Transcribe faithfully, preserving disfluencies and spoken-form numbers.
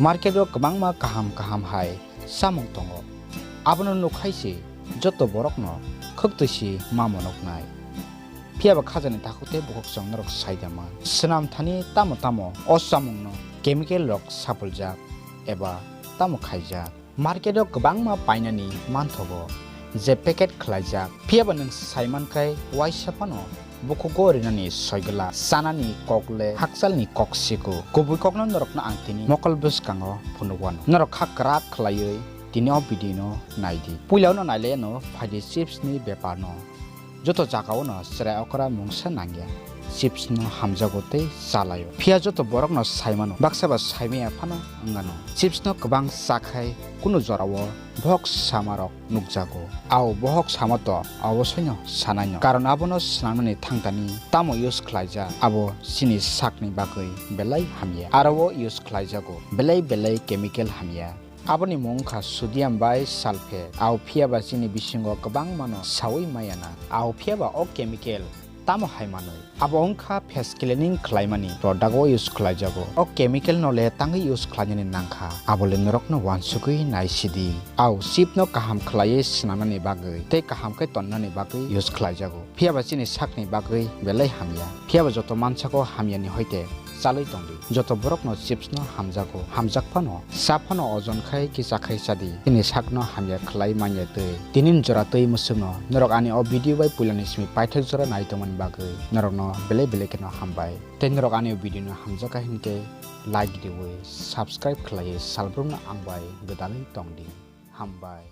Market o kwbangma kaham kaham hai chamung tongo. Abono nukhai se joto borokno khwktwi si ma monoknai. Phiya ba khajani takhuk tei bukhuk chwng norok sai da man. Swnam thani tamo tamo o chamungno chemical rok sapuljak eba tamo khaijak. Market o kwbangma painani manthogo, je packet khlaijak. Phiya ba nwng sai man khai waisa phano bukhugo rinani soi gwlak, chanani kok le hakchalni kok siko. Kubui kokno norokno ang tini mokol bwskango phunuk wano. Norok kha kwrak khlaiwi tini o video no nai di. Puila no nai le no phai di chips ni bepar no. Joto jaga o no chwrai okra mungsa nangya. Chips no hamjago tei chalaio. Phiya joto borok no sai mano, baksa ba sai maya phano wngano. Chips no kwbang cha khai kunu jora o bohok sama rok nukjago. Ao bohok sama to obosoino sanai no. Karon abono swnamnani thangtani tamo use khlaijak, abo chini sakni bagwi belai hamya. Aro o use khlaijago belai belai chemical hamya. Aboni mung wngkha sodium bai sulphate. Ao phiya ba chini bisingo kwbangmano saui maya na. Ao phiya ba o chemical tamo hai manwi? Abo wngkha face cleaning khlaimani product o use khlaijago. O chemical no le tangwi use khlainani nangkha, abo le norokno uansugwi naisidi. Ao chip no kaham khlaiwi swnamnani bagwi tei kaham khe tonnani bagwi use khlaijago. Phiya ba chini sakni bagwi belai hamya. Phiya ba joto mansago hamyani hoite chalwi tongdi. Joto borokno chips no hamjago, hamjak phano, cha phano ojon khai kisa khai chadi. Chini sakno hamya khlai manya twi. Tini jora twi mwswkno norok ani o video bai puilani simi paithak jora nai tongmani bagwi norokno belai belai kheno hambai. Tei norok ani o video no hamjak kha hinkhe like diwi, subscribe khlaiwi salbrumno ang bai gwdalwi tongdi. Hambai.